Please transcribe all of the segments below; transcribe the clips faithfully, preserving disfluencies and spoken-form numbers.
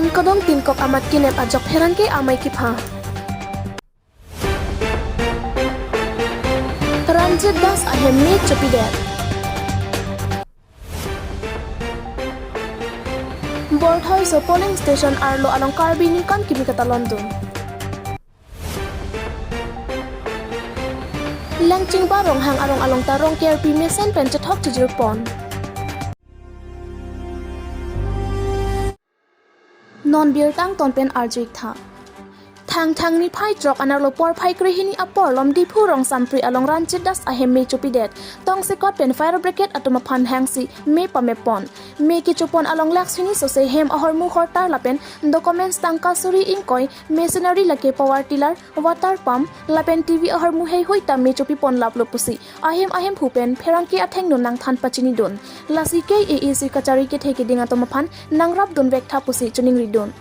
Anke dong tin kok amat kenep ajok pherangke amei kepha. Ranjit Das ahem me chopidet. Borthai so polling station arlo along Karbi ningkan kimi katalon dun. Langchingba Ronghang arong along ta Rongkerpi mesen pen chethok chijir pon. Non birta angton pen arju-ik tha. Thangthang niphai throk anerlo porphai krehini apor lom Diphu Rongsampri along Ranjit Das ahem me chopidet. Tongsekot pen fire brigade atum aphan hangsi me pamepon. Me kechopon along lakhs hini sose hem ahormu hortar lapen documents tangka suri ingkoi, machinery lake power tiller, water pump lapen T V ahormu heihui ta me chopipon laplo pusi ahem ahemphu pen pherangke athengno nangthan pachinidun. Lasi K A A C kachari kethe keding atum aphan nangrapdun vektha pusi chiningridun.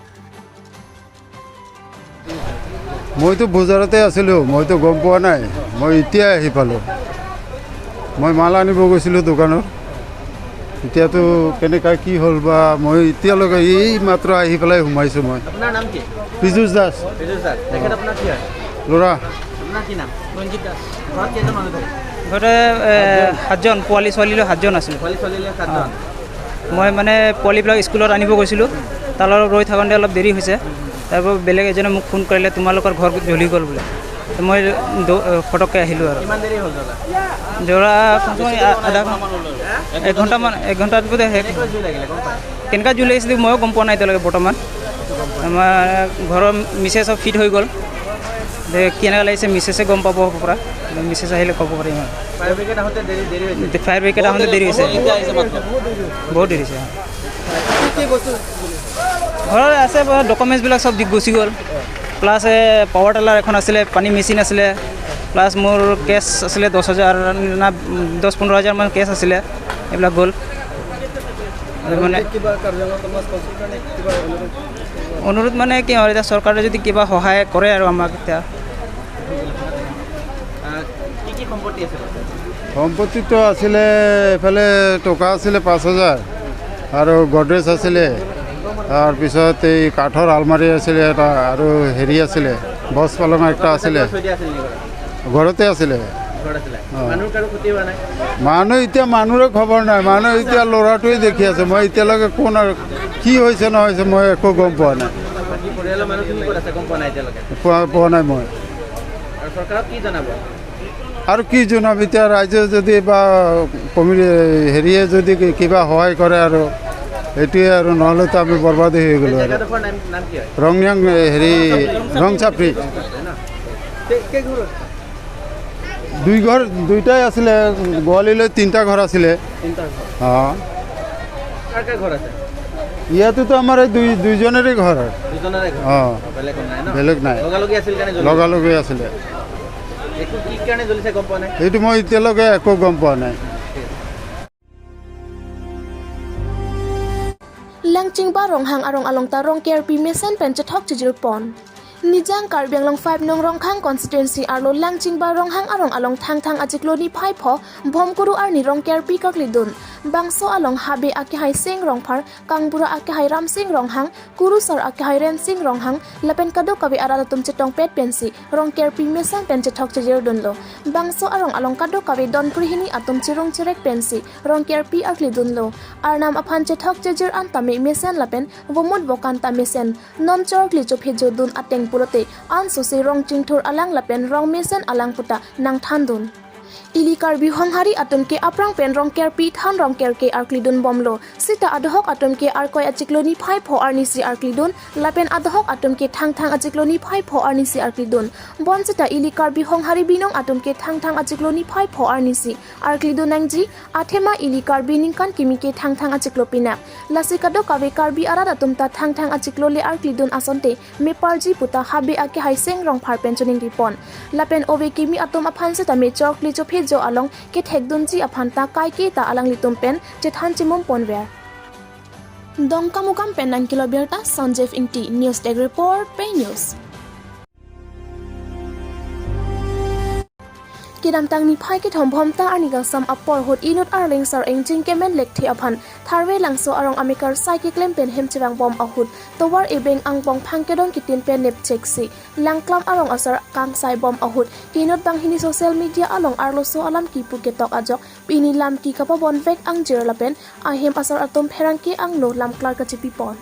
মইতো বজাৰতে আছিলোঁ, মইতো গম পোৱা নাই, মই এতিয়া আহি পালোঁ। মই মাল আনিব গৈছিলোঁ দোকানত। এতিয়াতো কেনেকা কি হ'ল বা, মই এতিয়ালৈকে এই মাত্ৰ আহি পেলাই সোমাইছোঁ মই। আপোনাৰ নাম কি? পীযুষ দাস। পীযুষ দাস। তেখেত আপোনাৰ কি হয়? ল'ৰা। আপোনাৰ কি নাম? ৰঞ্জিত দাস। ঘৰত কেইজন মানুহ থাকে? ঘৰতে এ, সাতজন, পোৱালি ছোৱালী লৈ সাতজন আছিলোঁ। পোৱালি ছোৱালী লৈ সাতজন। মই মানে পোৱালিবিলাক স্কুলত আনিব গৈছিলোঁ, তাত অলপ ৰৈ থাকোঁতে অলপ দেৰি হৈছে। তাৰপৰা বেলেগ এজনে মোক ফোন কৰিলে, "তোমালোকৰ ঘৰ জ্বলি গ'ল" বোলে। তো মই দৌ- ফটককৈ আহিলোঁ আৰু। কিমান দেৰি হ'ল জ্বলা? জ্বলা কমচে কম আধা ঘণ্টা, এক ঘণ্টামান, এক ঘণ্টাত বোধে শেষ। কেনেকৈ জুই লাগিলে গম পায়? কেনেকুৱা জুই লাগিছিলে ময়ো গম পোৱা নাই এতিয়ালৈকে বৰ্তমান। আমাৰ ঘৰৰ মিছেছ চব ফিট হৈ গ'ল। যে কেনেকুৱা লাগিছে মিছেছে গম পাব পৰা, মিছেছ আহিলে ক'ব পাৰিম আৰু। ফায়াৰ ব্ৰিগেড আহোঁতে দেৰি দেৰি হৈছে। ফায়াৰ ব্ৰিগেড আহোঁতে দেৰি হৈছে, বহুত দেৰি হৈছে। ঘৰৰ আছে, ডকুমেণ্টছবিলাক চব দি গুচি গ'ল। প্লাছ পাৱাৰ টিলাৰ এখন আছিলে, পানী মেচিন আছিলে, প্লাছ মোৰ কেছ আছিলে দহ হাজাৰ না দহ পোন্ধৰ হাজাৰমান কেছ আছিলে, এইবিলাক গ'ল। আৰু মানে কিবা কাৰ্বি আংলং অট'নমাছ কাউন্সিলৰ কাৰণে কিবা অনুৰোধ? অনুৰোধ মানে কি হয়, এতিয়া চৰকাৰে যদি কিবা সহায় কৰে আৰু আমাক এতিয়া। আহ, কি কি সম্পত্তি আছে? সম্পত্তিটো আছিলে, এইফালে টকা আছিলে পাঁচ হাজাৰ আৰু গডৰেজ আছিলে, তাৰপিছত এই কাঠৰ আলমাৰি আছিলে এটা আৰু হেৰি আছিলে, বছ পালং একটা আছিলে, থৈ দিয়া আছিল নেকি ঘৰত? ঘৰতে আছিলে। ঘৰত আছিলে। অ। মানুহৰ কাৰো ক্ষতি হোৱা নাই? মানুহ এতিয়া মানুহৰে খবৰ নাই, মানুহ এতিয়া ল'ৰাটোৱে দেখি আছে। মই এতিয়ালৈকে কোন আৰু কি হৈছে নহৈছে মই একো গম পোৱা নাই, বাকী পৰিয়ালৰ মানুহখিনি ক'ত আছে গম পোৱা নাই এতিয়ালৈকে? পোৱা পোৱা নাই মই। আৰু চৰকাৰক কি জনাব? আৰু কি জনাম এতিয়া, ৰাইজে যদি বা কমিটি হেৰিয়ে যদি কি- কিবা সহায় কৰে আৰু এইটোৱে আৰু, নহ'লেতো আমি বৰবাদে হৈ গ'লো আৰু। জেগাডোখৰ নাম নাম কি হয়? ৰংনিয়াং এ, হেৰি ৰংচাপৰি। কে- কেইঘৰ? দুই ঘৰ, দুইটাই আছিলে, গোৱালিলৈ তিনিটা ঘৰ আছিলে। তিনিটা ঘৰ। অ, কাৰ কাৰ ঘৰ আছে? ইয়াতেতো আমাৰ এই দুই দুইজনৰে ঘৰ। দুজনৰে ঘৰ? অ, বেলেগ নাই ন? বেলেগ নাই। লগালগি আছিল কাৰণে জ্বলি গ'ল? লগালগি আছিলে। একো কি কাৰণে জ্বলিছে গম পোৱা নাই? এইটো মই এতিয়ালৈকে একো গম পোৱা নাই। Langchingba Ronghang arong along ta Rongkerpi mesen pen chethok chijir pon. Nijang Karbi Anglong five nong Rongkhang constituency arlo Langchingba Ronghang arong along Thangthang achiklo niphai pho Bhomkuru arni Rongkerpi kaklidun. Bangso along Habe akehai Seng Rongphar, Kangbura akehai Ramsing Ronghang, Kurusar akehai Rensing Ronghang lapen kadokave arat atum chetongpet pensi Rongkerpi mesen pen chethok chejirdunlo. Bangso arong along kadokave don krehini atum chirung chirek pensi Rongkerpi arklidunlo. Arnam aphan chethok chejir an tame mesen lapen vomut vokan ta mesen. Non chorkli chophe jodun ateng pulote ansose rong chingthur alang lapen rong mesen alang puta nangthandun. Ili Karbi Honghari atum ke aphrang pen Rongkerpi than Rongkerke arklidun bomlo. Sita adohok atum ke Arkoi achiklo niphai pho arnisi arklidun, lapen adohok atum ke Thangthang achiklo niphai pho arnisi arklidun. Bonsita ili Karbi Honghari binong atum ke Thangthang achiklo niphai pho arnisi arklidun nangji, athema ili Karbi ningkan kimi ke Thangthang achiklo pinak. Lasi kadokave Karbi arat atum ta Thangthang achiklo le arklidun asonte meparji puta Habe akehai Seng Rongphar pen choningripon. Lapen ove kimi atum aphan setame chorkli chophe jo along kethekdunji aphan ta kaike ta alanglitum pen chethan chimum ponver. Dongkamukam pen nangkilo birta Sanjeev Ingti, News Desk Report, Pei News. Kedamtang niphai kethom Bhomtang arni kangsam apor ahut inut Arleng Sar Engjing kemen lekthe aphan Tharve Langso arong amekar sai keklem pen hem chevangbom ahut tovar ebeng angbong phang kedong kitin pen nepchek si Langklam arong asar kangsaibom ahut inut banghini social media along arloso alam kipu ketok ajok pini lam ki kapabonvek angjir lapen ahem asar atum pherangke angno lamklar kachepipon.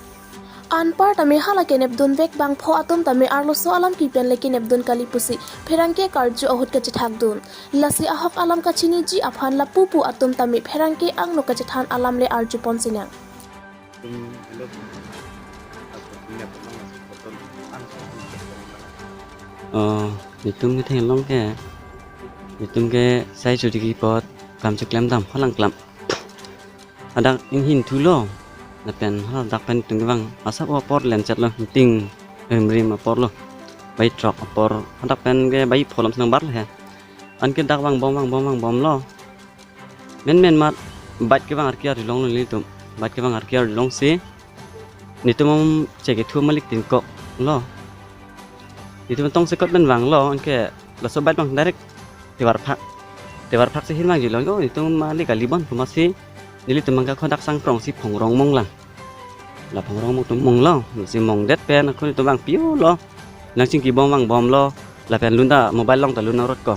Anparta me hala kenepdunvek bangpho atum tame arloso alam kipen le kenepdun kali pusi pherangke karju ahut kachethakdun. Lasi ahok alam kachiniji aphan lapupu atum tame pherangke angno kachethan alam le arjupon sinang. Oh, netum ke theklong ke, netum ke sai churi kepot kam cheklem dam ha Langklam. Hadak inghin thulo. Lapen hadak pen tung vang asap apor lenchet lo, ting rimrim apor lo. Bai throk apor hadak pen ke bai pholom senang bar lo he. Anke dak vangbom vangbom vangbom lo. Menmen mat bike kevang arki arjulong lo nelitum. Bike kevang arki arjulong si netum om chekethu malik tingkok lo. Netum tong sekot pen vanglo, anke laso bike bang direct tevar phak. Tevar phak si hin vangjulo, oh, netum malik kalibon pu masi nelitum bang ke khodak sang prong si phongrong monglang. La phongrong mong tum monglo, si mongdet pen ako netum vangpiu lo. Nang chingkibom vangbom lo, lapen lun ta mobile along ta lun nangrot ko.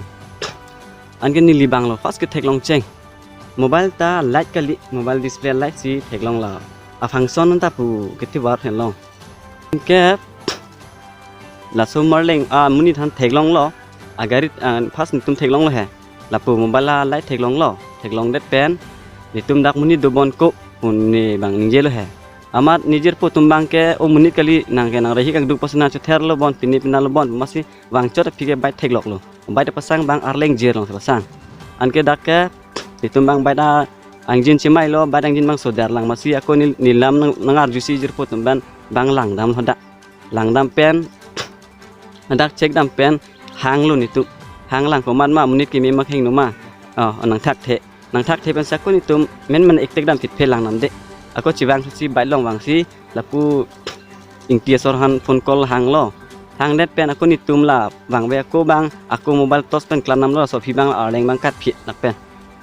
Anke neli bang lo, first ke theklong cheng. Mobile ta light kali, mobile display light si theklong la. A function ta pu kethe var henlo. Anke laso marleng amonit aphan theklong lo. Agari, ah, first netum theklong lo he. Lapu mobile a light theklong lo. Theklongdet pen netum dak monit dobon ko pu ne bang ningje lo he. Amat nijirpo atum bang ke, o monit kali, nang ke nang rehi kangduk pasina chother lo bon, pini pina lo bon, masi vangchot aphi ke bike theklok lo. Bike ta pasang bang Arleng jir along si pasang. Anke dak ke netum bang bike a engine chemai lo, bike engine bang sodar lang, masi ako nel-, nelam nang, nangarju si jirpo atum pen bang langdam lo dak. Langdam pen, dak check dam pen hanglo netum. Hanglang komat ma, monit keme ma kheng no ma. Oh, nangthakthe. Nangthakthe pen si ako netum menmen ektek dam thit phe langdamde. Ako chevang si bike along vang si lapu Ingti asor aphan phone call hanglo. Hangdet pen ako netum la vangve, ako bang ako mobile torch pen klemdamlo, laso aphi bang Arleng bang katphi lapen.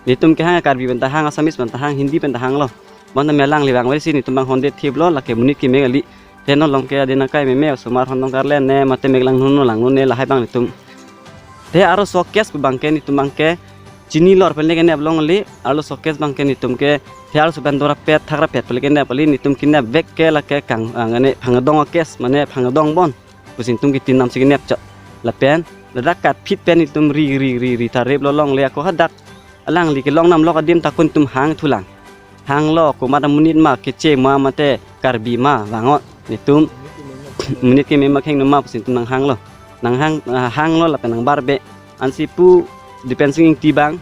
Netum kehang Karbi pen ta hang, Assamese pen ta hang, Hindi pen ta hanglo. Bonta me alangli vangve si netum bang honde thip lo, lake monit keme kali. Te non along ke adin akai meme, osomar hondong karle ne, mate me lang non lang non ne, lahai bang netum. Te arloso case pu bang ke netum bang ke chini lor pen le kenep longle, arloso case bang ke netum ke, te arloso pen dorapet thakrapet pen le kenep kali, netum kenepvek ke lake kang, ah, ngane phangdong case, mane phangdong bon pusi netum kitin nam si kenep chot. Lapen ladak katphit pen netum ri ri ri ri ta rep lo longle, ako hadak alangli kelong namlok adim ta ako netum hangthulang. Hanglo, komat amonit ma, Keche ma, mate Karbi ma, vangot. Netum monit keme ma kheng no ma pusi netum nanghanglo. Nanghang, ah, hanglo lapen nangbarbe. Ansi pu Dipen Sing Ingti bang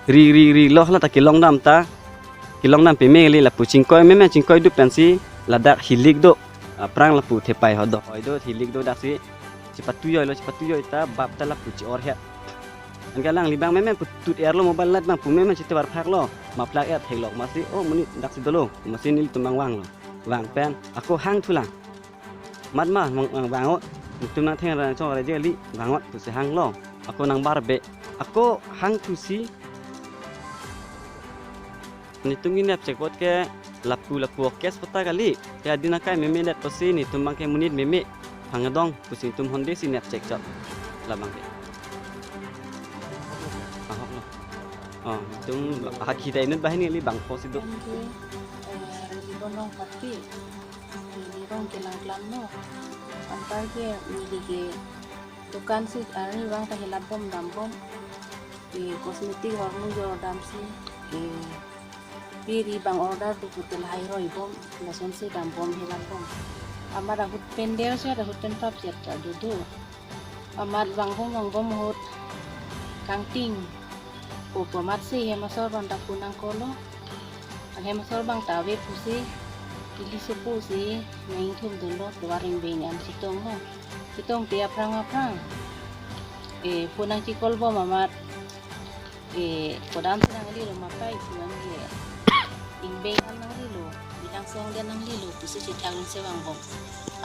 ri ri ri lo, hala ta kelongdam ta. Kelongdam peme kali, lapu chingkoi meme, chingkoi duk pensi ladak hilik do. Aphrang lapu thepai ho do. Hoi do, hilik do dak si. Chepatujoi lo, chepatujoi ta bap ta lapu chi-or he. Anke alangli bang meme putut er lo, mobile light bang pu meme chitevar phak lo. Maplak er theklok masi, oh, monit dak si dolo. Masi nelitum bang vanglo. Vang pen ako hangthulang. Mat ma, mang, mang vangot. Netum nangtheng ra chong ra je kali, vangot pusi hanglo. Ako nangbarbe. Ako hangthu si netum kenepchek apot ke lapu lapu case pu ta kali. Te adin akai meme det pusi netum bang ke monit meme phangdong pusi netum honde si nepchek chot. Labang ke. Ahok lo. Oh, netum ahak hidai inut banghini kali bangpho si do. Anke, eh, Rili Bonong Pati, Rili Rong ke Langklam lo. Anparke neli ke dukan si arni vang ta helatbom dambom. Eh, cosmetic hormu jor damsi, eh, piri bang order do putel hai roibom, lasonsi dambom helatbom. Amat ahut pen der set, ahut pen pap set ta dudu. Amat vangbom vangbom ahut kangting. Ko ko amatsi hem asor bang ta kunang kolo. Hem asor bang ta ave pusi, ili supu si, nang thum dunlo, tovar ingbeng an chetong lo. Chetong te aphrang aphrang. Eh, phone nangchekolbom amat. Eh, kodam si nanglilo makai pu an ke. Ingbeng an nanglilo, bidang song dia nanglilo, pusi chethang se vangbom.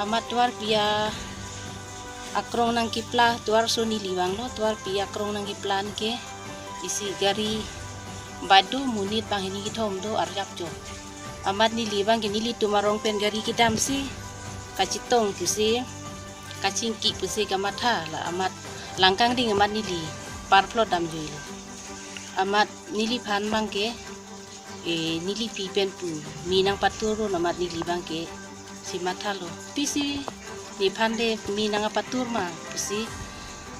Amat tovar pia Akrong nangkepla tovar so neli vanglo, tovarpi akrong nangkepla ke isi gari badu monit banghini kethom do arjap jo. Amat neli abang ke nelitum arong pen gari kedamsi kachetong pusi, kachingki pusi kamatha, la amat langkangding amat neli parplot damjuilo. Amat neliphan abang ke, eh, nelipi pen pu me nangpatur ro amat neli abang ke chemathalo. Pisi nephan de me nangpatur ma pusi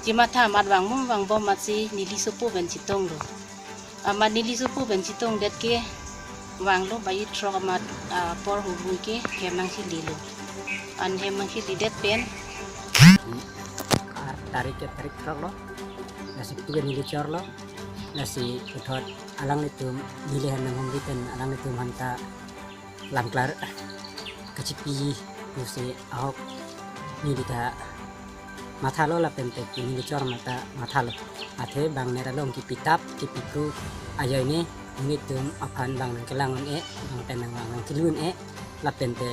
chematha amat vangbom vangbom amatsi neli sopo pen chetonglo. Amat neli sopo pen chetongdet ke vanglo, baji throk amat, ah, apor hubui ke hem nangchililo. An hem nangchilidet pen, ah, tarik ke tarik throklo. Lasi puke neli chorlo. Lasi puthot alanglitum neli hem nanghumri pen alanglitum aphanta lamklar kachipi pusi ahok neli ta mathalo lapen te pi neli chor mata mathalo. Athe bang net along kepitap kepipru ajoine nelitum aphan bang nangkelang un-e, bang pen nang bang nangkelu un-e, lapen te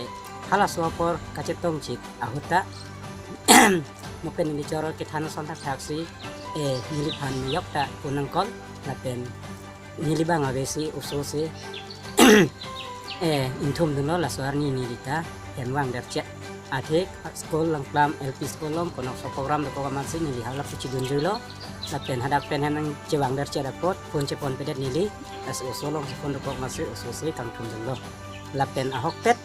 halaso apor kachetong chit ahut ta mo pen neli chor kethan ason thakthaksi, eh, neliphan yok ta kunang kol, lapen neli bang avesi oso si, eh, ingthum dunlo, laso arni neli ta hem vangderchet. Athe school langplam, L P school along konokso program dokok amatsi neli hala puchidunjuilo. Lapen hadak pen hem nangchevangderchet apot phone cheponpedet neli. Lasi oso along chephone dokok amatsi oso si kangthum dunlo. Lapen ahokpet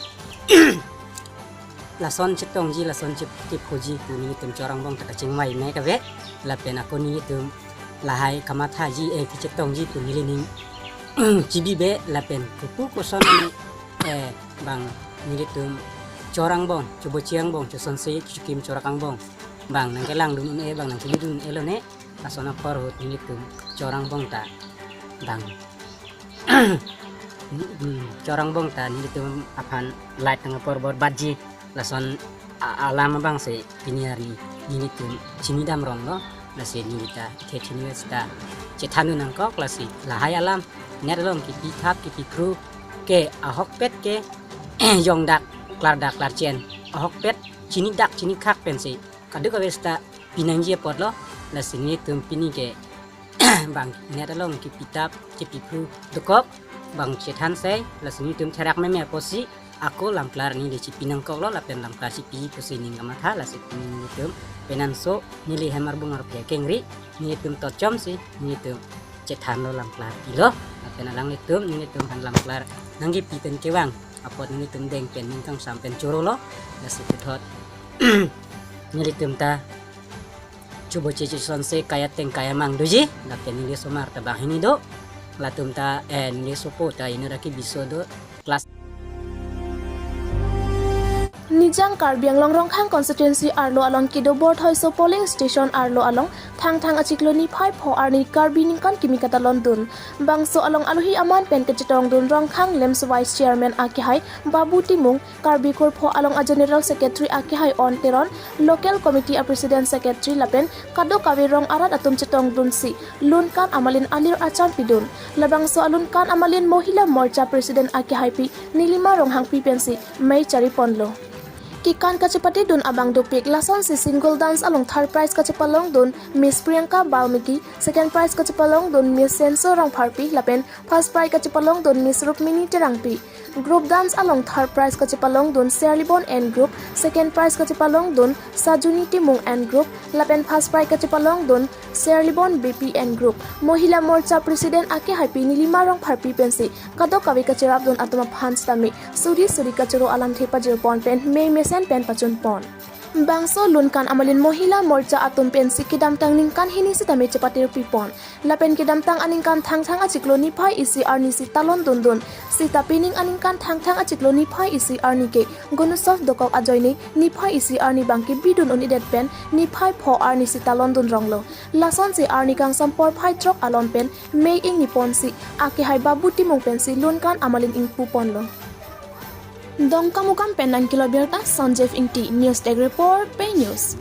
lason chetongji, lason che-, kephoji pu nelitum chor angbong ta kachingvai me kave. Lapen ako nelitum lahai kamathaji, eh, kechetongji pu neli ning chibibe, lapen kopu koson ani, eh, bang nelitum chor angbong, choboche angbong, chosonse, chokim chorak angbong bang nangkelangdun un-e, bang nangkilidun un-e lone. Lason apor ahut nelitum chor angbong ta bang, hmm, chor angbong ta nelitum aphan light nang apor borbadji. Lason a-, alam abang si pini arni nelitum chinidam ronglo. Lasi neli ta the chini sita chethan nangkok, lasi lahai alam net along kepithap kepikru ke ahokpet ke jongdak klardak klarchen, ahokpet chinidak chinikhak pensi kadokave sita pinangji apotlo. Lasi nelitum pini ke bang net along kepitap kepipru dokok, bang chethan sei, lasi nelitum therak meme apotsi ako lamklar neli chipi nangkoklo, lapen lamklar chipi pusi ning kamatha. Lasi pini nelitum penanso neli hem arbung arphe kengri, nelitum tochomsi nelitum chethanlo, lamklar pilo. Lapen alanglitum nelitum aphan lamklar nangkepi pen kevang apot nelitum deng pen ning kangsam pen chorolo. Lasi puthot nelitum ta choboche chosonse kaya teng kaya mang doji. Lapen neli osomar ta banghini do. Latum ta, eh, neli sopo ta inut aki biso do, class. Nijang Karbi Anglong Rongkhang constituency arlo along kedo Borthoiso polling station arlo along Thangthang achiklo niphai pho arni Karbi ningkan kimi katalon dun. Bangso along alohi aman pen kachetong dun Rongkhang LAMPS vice chairman akehai Babu Timung, Karbi Kurpho along a general secretary akehai On Teron, local committee a president secretary lapen kadokave rong arat atum chetong dunsi lunkan amalin alir acham pidun. Labangso alunkan amalin Mohila Morcha president akehaipi Nilima Ronghangpi pensi mei chari ponlo. Kekan kachepate dun abang dopik, lasonsi single dance along third prize kachepalong dun Miss Priyanka Balmiki, second prize kachepalong dun Miss Senso Rongpharpi lapen first prize kachepalong dun Miss Rukmini Terangpi. Group dance along third prize kachepalong dun Serlibon and Group, second prize kachepalong dun Sajuni Timung and Group, lapen first prize kachepalong dun Serlibon B P and Group. Mohila Morcha president akehaipi Nilima Rongpharpi pensi kadokave kacherap dun atum aphan sitame suri suri kachoro alamthe pajir pon pen mei mesen pen pachun pon. Bangso lunkan amalin Mohila Morcha atum pensi kedamtang ningkan hini sitame chepate rupi pon. Lapen kedamtang aningkan Thangthang achiklo niphai isi arni si talon dundun. Sita pining aningkan Thangthang achiklo niphai isi arni ke Gunotsov dokok ajoine niphai isi arni bangke bidun un-edet pen niphai pho arni si talon dun ronglo. Lasonsi arni kangsam porphai throk alon pen mei ingni ponsi akehai Babu Timung pensi lunkan amalin ingpu ponlo. Dongkamukam pen nangkilo birta Sanjeev Ingti, News Desk Report, Pei News.